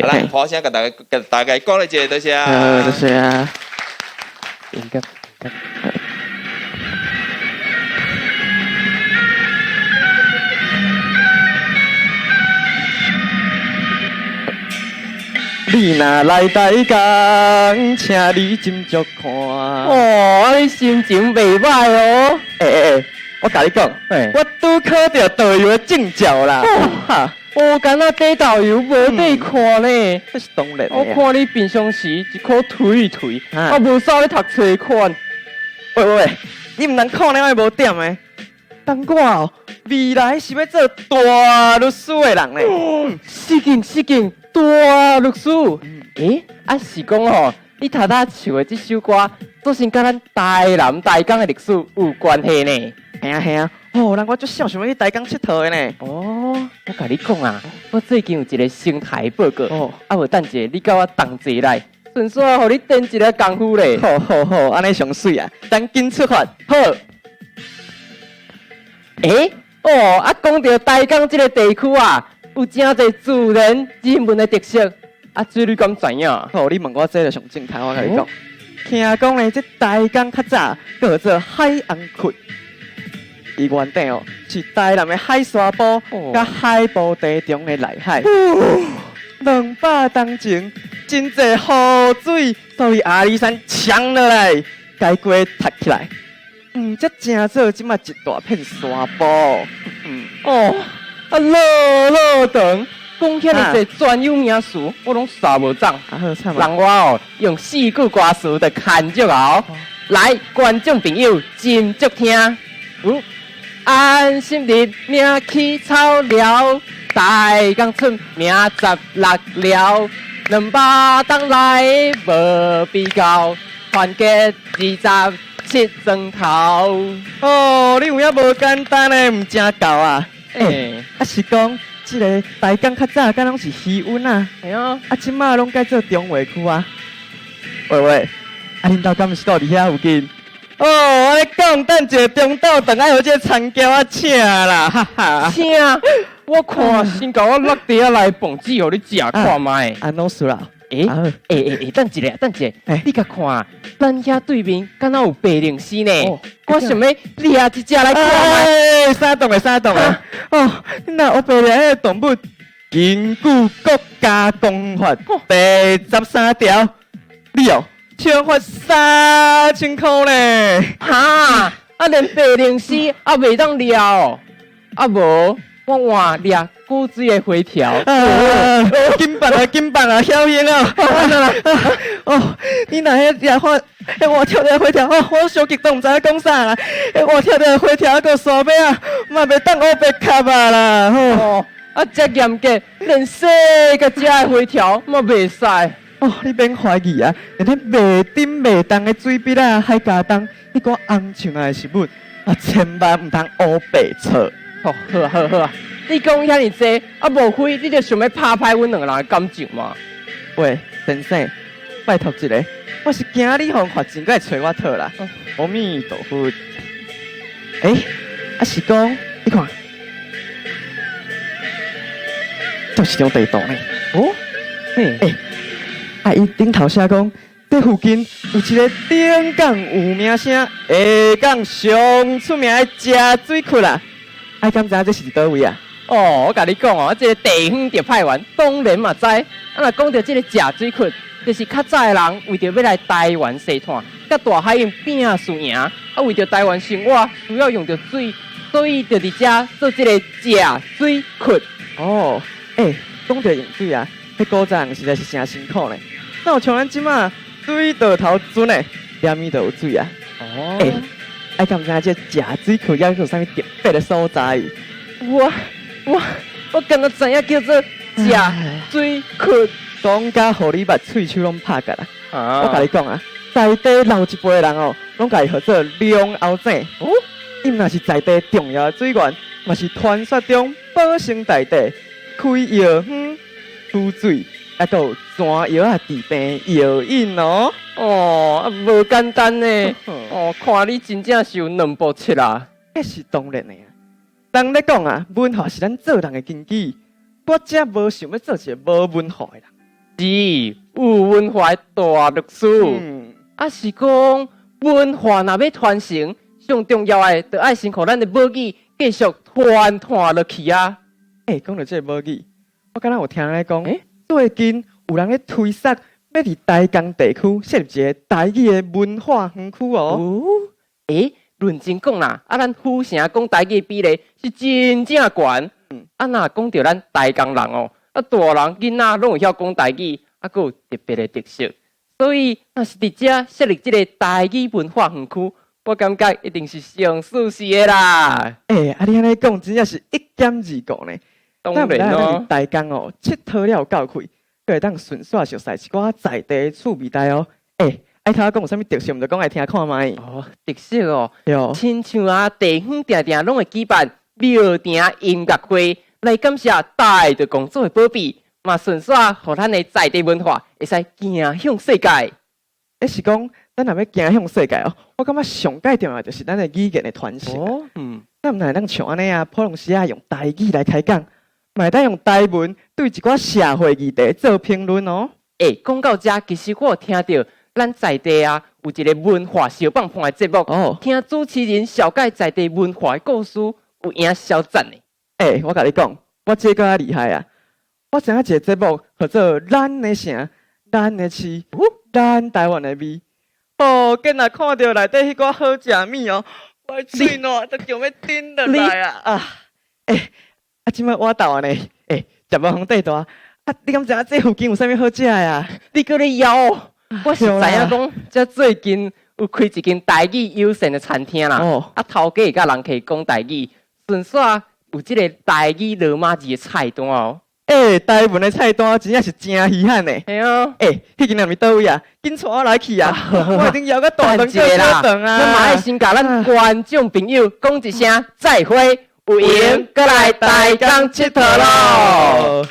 好啦，我先佮大家講一下，多謝。好，多謝啊。應該。你若來台港，請你斟酌看。哦，你心情袂䆀哦。欸欸欸，我共你講，我拄考著導遊的證照啦。哦，敢若短導遊無得看呢。這是當然。我看你平常時一箍頹頹，啊無啥咧讀冊款。喂喂喂，你毋通看了我無點的。當我哦，未來是欲做大律師的人呢。失敬失敬，大律師。欸，啊是講吼，你頭拄唱的這首歌，做成佮咱台南台江的歷史有關係呢？嘿啊嘿啊，哦，人我足想欲去台江𨑨迌的呢。哦，我共你講啊，我最近有一个生態報告，哦，啊無等一下你佮我同齊來，順紲予你展一下功夫咧。好好好，按呢上媠啊，咱緊出發。好。欸，哦，啊講著台江這个地區啊，有誠濟自然人文的特色，啊，這你敢知影？好，你問我這就上正確，我共你講。聽講咧，這台江較早叫做海紅窟，伊原底哦是台南的海沙埔佮海埔地中的內海。200冬前，真濟雨水所以阿里山衝落來，共溪塞起來，才成做這馬一大片山坡。哦，啊落落長，講遐爾濟專有名詞，我攏捎無總。啊好慘啊！讓我哦用四句歌詞來牽足哦。來，觀眾朋友斟酌聽。有安心日命起草寮，台江出名16寮，200冬來無比較，團結27磚頭。哦，你有影無簡單呢，毋誠夠啊！欸，啊是講，這个台江較早敢攏是漁塭啊？嘿啊，啊這馬攏改做重劃區啊。喂喂，啊恁兜敢毋是住佇遐附近？哦，我咧講，等一下中晝頓愛予這个田僑仔請啦，哈哈。請？我看先共我落地仔來飯子，予你食看覓。啊，攏輸啦。欸欸欸欸，等一下，等一下，你共看，咱遐對面敢若有白靈絲呢？我想欲掠一隻來看覓。啥動的啥動的？哦，你若烏白掠彼个動物，根據國家公法第13條，你哦懲罰3000箍呢。哈！啊，連白靈絲也袂當掠哦，啊無。我換掠古水的回條。緊辦啊，緊辦啊，曉英啊！哦，你若彼掠看，彼活跳跳的回條，哦，我傷激動，毋知影講啥啦。彼活跳跳的回條，閣山尾啊，嘛袂當烏白磕啊啦！哦，啊，遮嚴格，連細共食的回條嘛袂使。哦，你免懷疑啊，連彼袂振袂動的水筆仔、海茄苳，彼寡紅樹仔的食物，啊，千萬毋通烏白錯。哦，好啊，好啊，好啊！你講遐爾濟，啊，無非你就想欲拍歹阮兩个人的感情嘛？喂，先生，拜託一下，我是驚你予人罰錢，閣會揣我討啦。阿彌陀佛。欸，啊是講，你看，這是張地圖呢。哦，嘿，欸，啊，伊頂頭寫講，這附近有一个頂港有名聲、下港上出名的食水窟啦。啊，敢知影這是佇佗位啊？哦，我共你講哦，這个地方特派員當然嘛知。啊，若講著這个食水窟，就是較早的人為著欲來台灣踅炭，佮大海湧拼輸贏，啊，為著台灣生活需要用著水，所以就佇遮做這个食水窟。哦，欸，講著用水啊，彼古早人實在是誠辛苦呢。哪有像咱這馬水道頭船的，連物都有水啊。哦。欸，啊，敢知影這食水窟猶有啥物特別的所在？我敢若知影叫做食水窟，講甲予你目喙鬚攏拍結啦。我共你講啊，在地老一輩的人哦，攏共伊號做龍後井。哦，伊毋若是在地重要的水源，嘛是傳說中保生大帝開藥方、除水，猶閣有泉藥仔治病藥引哦。哦，無簡單呢。哦，看你真正是有兩步七啊。這是當然的啊。人咧講啊，文化是咱做人的根基。我才無想欲做一个無文化的人。是有文化的大律師。啊，是講文化若欲傳承，上重要的，就愛先予咱的母語繼續傳傳落去啊！欸，講著這个母語，我敢若有聽人咧講，最近有人咧推捒欲佇台江地區設立一个台語的文化園區哦。哦，欸，論真講啦，啊，咱府城講台語的比例是真正懸。啊，若講著咱台江人哦，啊，大人囡仔攏會曉講台語，啊，閣有特別的特色。所以，若是佇遮設立這个台語文化園區，我感覺一定是上舒適的啦。欸，啊，你按呢講，真正是一兼二顧呢。當然咯。佇台江哦，𨑨迌了夠開，閣會當順紲熟似一寡在地趣味代哦。欸，愛頭講有啥物特色，毋就講來聽看覓。哦，特色哦，對。親像啊，地方定定攏會舉辦廟埕音樂會，來感謝大著公主的保庇，嘛順紲予咱的在地文化會使行向世界。欸，是講咱若欲行向世界哦，我感覺上蓋重要就是咱的語言的傳承。咱毋會當像按呢啊，普通時啊用台語來開講，嘛會當用台文對一寡社會議題做評論哦。欸，講到遮，其實我有聽著咱在地啊有一个文化相放伴的節目，聽主持人紹介在地文化的故事，有影相讚的。欸，我共你講，我這閣較厲害啊！我知影一个節目號做《咱的城、咱的市、咱台灣的味》。哦，囡仔看著內底彼寡好食物哦，我的喙瀾都強欲頂落來啊！啊，欸，啊，這擺我台灣呢，欸，食無皇帝大，啊，你敢知影這附近有啥物好食的啊？你閣咧枵？我是知影講，這最近有開一間台語友善的餐廳啦。啊，頭家會佮人客講台語，順紲有這个台語羅馬字的菜單哦。欸，台文的菜單真正是誠稀罕呢。嘿啊。欸，彼間佇佗位啊？緊帶我來去啊！我已經枵甲大腸閣小腸啊！咱嘛愛先共咱觀眾朋友講一聲再會，有閒閣來台江𨑨迌囉。